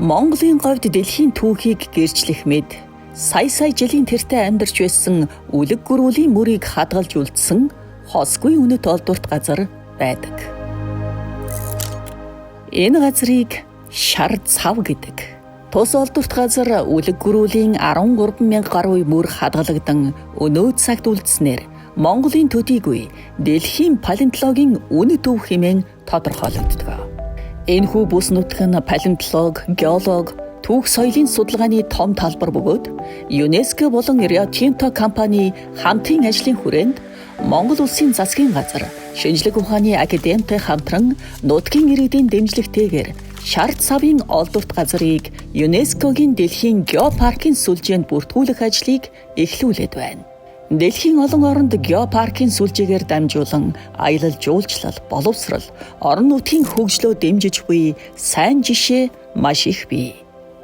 Монголын говьд дэлхийн түүхийг гэрчлэх мэд сая сая жилийн тэртээ амьдарч байсан үлэг гөрүүлийн мөрийг хадгалж үлдсэн хосгүй үнэт олдворт газар байдаг. Энэ газрыг Шар цав гэдэг. Тус олдворт газар үлэг гөрүүлийн 13 мянга гаруй мөр хадгалагдан өнөө цагт үлдснээр Монголын төдийгүй дэлхийн палеонтологийн үнэт төв хэмээн тодорхойлогддог. Энэхүү бүс нутаг нь палеонтолог, геолог, түүх соёлын судалгааны том талбар бөгөөд ЮНЕСКО болон Рио Тинто компани хамтын ажлын хүрээнд Монгол Улсын засгийн газар шинжлэх ухааны академитай хамтран нутгийн иргэдийн дэмжлэгтэйгээр Шар цавын олдворт газрыг ЮНЕСКО-гийн дэлхийн геопаркийн сүлжээнд бүртгүүлэх ажлыг эхлүүлээд байна. Дэлхийн олон оронд геопаркийн сүлжээгээр дамжуулан аялал жуулчлал, боловсрол, орон нутгийн хөгжлөө дэмжиж буй сайн жишээ маш их бий.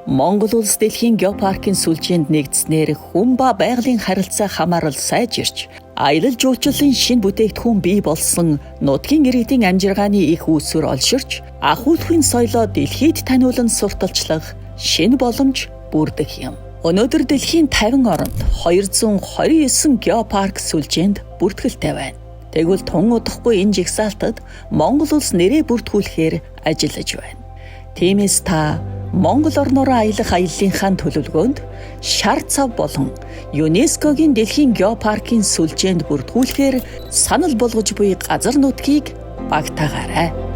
Монгол улс дэлхийн геопаркийн сүлжээнд нэгдснээр хүн ба байгалийн харилцаа хамаарал сайжирч, аялал жуулчлалын шинэ бүтээгдэхүүн бий болсон нутгийн иргэдийн амжиргааны их үүсвэр олширч, ахуйлахын соёлоо дэлхийд таниулан сурталчлах шинэ боломж бүрдэх юм. Өнөөдөр дэлхийн 50 оронд 229 геопарк сүлжээнд бүртгэлтэй байна. Тэгвэл тун удахгүй энэ жагсаалтад Монгол улс нэрээ бүртгүүлэхээр ажиллаж байна. Тиймээс та Монгол орноороо аялах аяллынхаа төлөвлөгөөнд Шар цав болон ЮНЕСКО-гийн дэлхийн геопаркийн сүлжээнд бүртгүүлэхээр санал болгож буй газар нутгийг багтаагаарай.